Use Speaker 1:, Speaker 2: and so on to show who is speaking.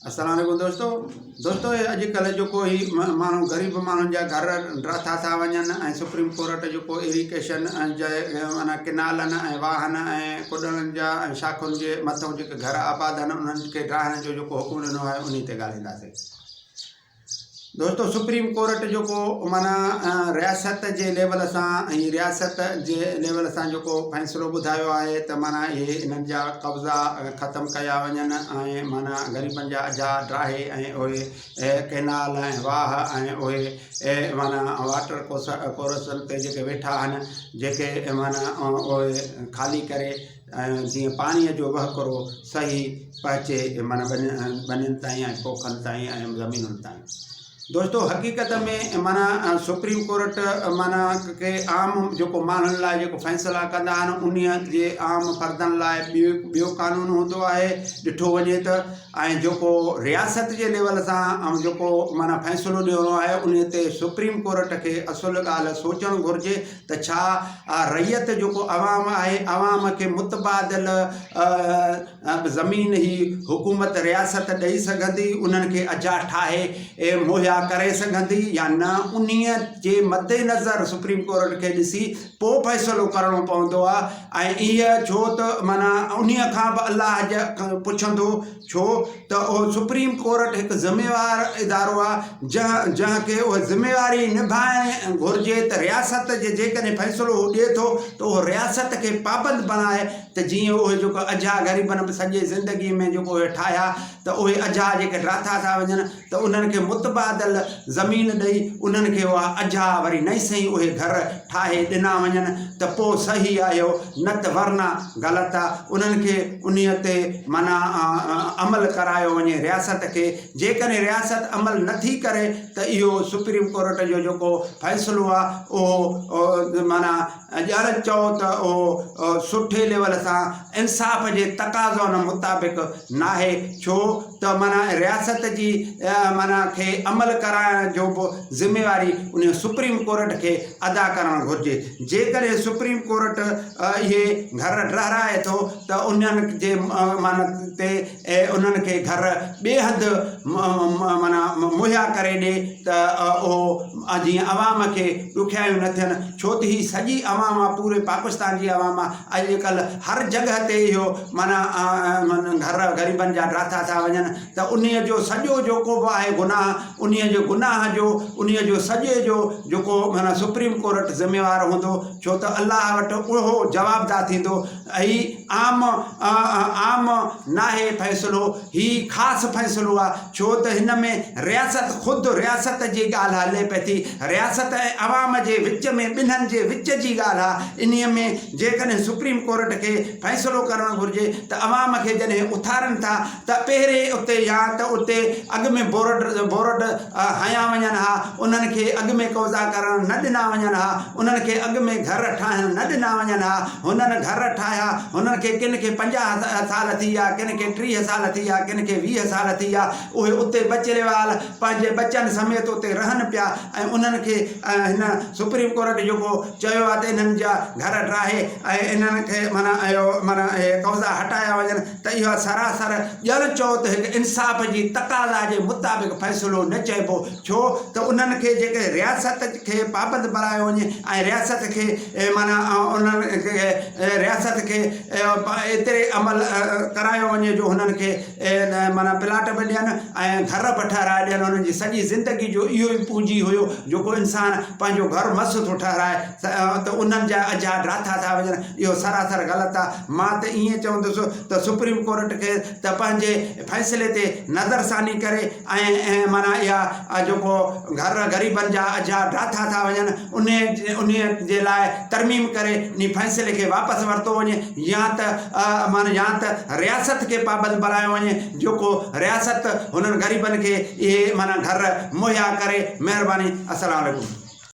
Speaker 1: السلام عليڪم دوستو دوستو هي اڄ ڪلهه جيڪو هي ماڻهو غريب ماڻهن جا گهر ڊاٿا ٿا وڃن ۽ سپريم ڪورٽ جيڪو ايريگيشن جي معنيٰ ڪنالن ۽ واهن ۽ ڪڏڻن جا ۽ شاخن جي مٿو جيڪي گهر آباد آهن انهن کي ڊاهڻ جو جيڪو حڪم ڏنو آهي انهي تي ڳالهائينداسين دوستو سپريم ڪورٽ جيڪو معنيٰ رياست جي ليول سان ۽ رياست جي ليول سان جيڪو فيصلو ٻڌايو آهي ته معنيٰ اهي انهن جا قبضا ختم ڪيا وڃن ۽ معنيٰ غريبن جا اجها ڊاهي ۽ اهي ڪينال ۽ واهه ۽ اهي معنيٰ واٽر ڪورسن تي جيڪي ويٺا آهن جيڪي معنيٰ اهي خالي ڪري ۽ جيئن پاڻيء جو وهڪرو صحيح پهچي معنيٰ ٻنين تائين ۽ پوکن تائين ۽ زمينن تائين. دوستو حقيقت ۾ معنيٰ سپريم ڪورٽ معنيٰ ڪي عام جيڪو ماڻهن لاء جيڪو فيصلا ڪندا آهن انهيء جي عام فردن لاء ٻيو ٻيو قانون هوندو آهي ڏٺو وڃي ته ۽ جيڪو رياست جي ليول سان جيڪو معنيٰ فيصلو ڏيڻو آهي انهيء تي سپريم ڪورٽ کي اصل ڳالهه سوچڻ گهرجي ته ڇا رعيت جيڪو عوام آهي عوام کي متبادل زمين هي حڪومت رياست ڏئي سگهندي انهن کي اجها ٺاهي مهيا ڪري سگهندي يا نه انهي جي مد نظر سپريم ڪورٽ کي ڏسي پوء فيصلو ڪرڻو پوندو آهي ۽ اها ڇو ته معنيٰ انهي کان به الله پڇندو ڇو ته اهو سپريم ڪورٽ هڪ ذميوار ادارو آهي جنهن جنهن کي اها ذميواري نڀائڻ گهرجي ته رياست جي جيڪڏهن فيصلو هو ڏئي ٿو ته اهو رياست کي پابند بڻائي ته جيئن اهي جيڪو اجها غريبن به سڄي زندگي ۾ جيڪو اهي ٺاهيا ته اهي اجها جيڪي ڊاٿا ٿا وڃن ته انهن کي متبادل زمين ڏئي انهن کي اها اجها وري نئين سئين اهي گهر ٺاهي ڏنا وڃن ته پوء صحيح آهيو نه ته ورنه غلط آ انهن کي انهي تي معنيٰ عمل ڪرايو وڃي رياست کي جيڪڏهن رياست عمل نه ٿي ڪري ته اهو سپريم ڪورٽ جو جيڪو فيصلو آ اهو معنيٰ ڄڻ چئو ته اهو سٺي ليول سان انصاف جي تقاضائن مطابق ناهي ڇو ته معنيٰ رياست جي معنيٰ کي عمل ڪرائڻ جو به ذميواري ان سپريم ڪورٽ کي ادا ڪرڻ گهرجي جيڪڏهن سپريم ڪورٽ اهي گهر ڊهرائي ٿو ته انهن جي معنيٰ تي انهن کي گهر ٻئي هنڌ معنيٰ مهيا ڪري ڏي ته اهو جيئن عوام کي ڏکيائيون نه ٿين ڇو ته هي سڄي عوام آ پوري پاڪستان جي عوام آ اڄ ڪلهه هر جڳهه تي اهو معنيٰ گهر غريبن جا ڊاٿا ٿا وڃن ته انهيء جو سڄو جيڪو به آهي گناهه انهيء جو گناهه جو انهيء جو سڄي جو جيڪو معنيٰ سپريم ڪورٽ ذميوار هوندو ڇو ته الله وٽ اهو جوابده ٿيندو هي عام عام ناهي فيصلو، هي خاص فيصلو آ، ڇو ته هن ۾ رياست خود رياست جي ڳالهه هلي پئي ٿي، رياست ۽ عوام جي وچ ۾ ٻنهن جي وچ جي ڳالهه آ، انهي ۾ جيڪڏهن سپريم ڪورٽ کي فيصلو ڪرڻ گهرجي ته عوام کي جڏهن اٿارن ٿا ته پهرين اتي يا ته اتي اڳ ۾ بورڊ بورڊ هنيا وڃن ها، انهن کي اڳ ۾ قبضا ڪرڻ نه ڏنا وڃن ها، انهن کي اڳ ۾ گهر ٺاهڻ نه ڏنا وڃن ها، هنن گهر ٺاهيا، هنن کي ڪن کي 50 سال ٿي ويا، ڪن کي 30 سال ٿي ويا، ڪن کي 20 سال ٿي ويا، اهي اتي ٻچڙيوال پنهنجي ٻچن سميت اتي رهن پيا ۽ انهن کي هن سپريم ڪورٽ جيڪو چيو آهي ته انهن جا گهر ڊاهي ۽ انهن کي معنيٰ اهو معنيٰ اهي قبضا هٽايا وڃن ته اهو سراسر ڄڻ چئو ته هڪ انصاف جي تقاضا جي مطابق فيصلو نه چئبو ڇو ته انهن کي جيڪي رياست کي پابند بڻايو وڃي ۽ رياست کي معنيٰ انهن کي رياست کي ايتري عمل ڪرايو وڃي جو هنن کي معنيٰ پلاٽ به ڏين ۽ گهر به ٺهرائي ڏين انهن جي سڄي زندگي جو اهو ئي پونجي هيو جيڪو انسان پنهنجو گهر مس ٿو ٺهرائي ته انهن جا اجها ڊاٿا ٿا وڃن اهو سراسر غلط آهي مان ته ائين چوندس ته سپريم ڪورٽ کي ته پنهنجي فيصلي تي نظرثاني ڪري ۽ معنيٰ اها جيڪو گهر غريبن جا اجها ڊاٿا ٿا وڃن انهي انهي جي لاء ترميم ڪري انهي فيصلي کي واپس ورتو وڃي يا ته معنيٰ يا ته رياست کي پابند بڻايو وڃي جيڪو رياست هنن غريبن کي اهي معنيٰ گهر مهيا ڪري مهرباني السلام عليڪم.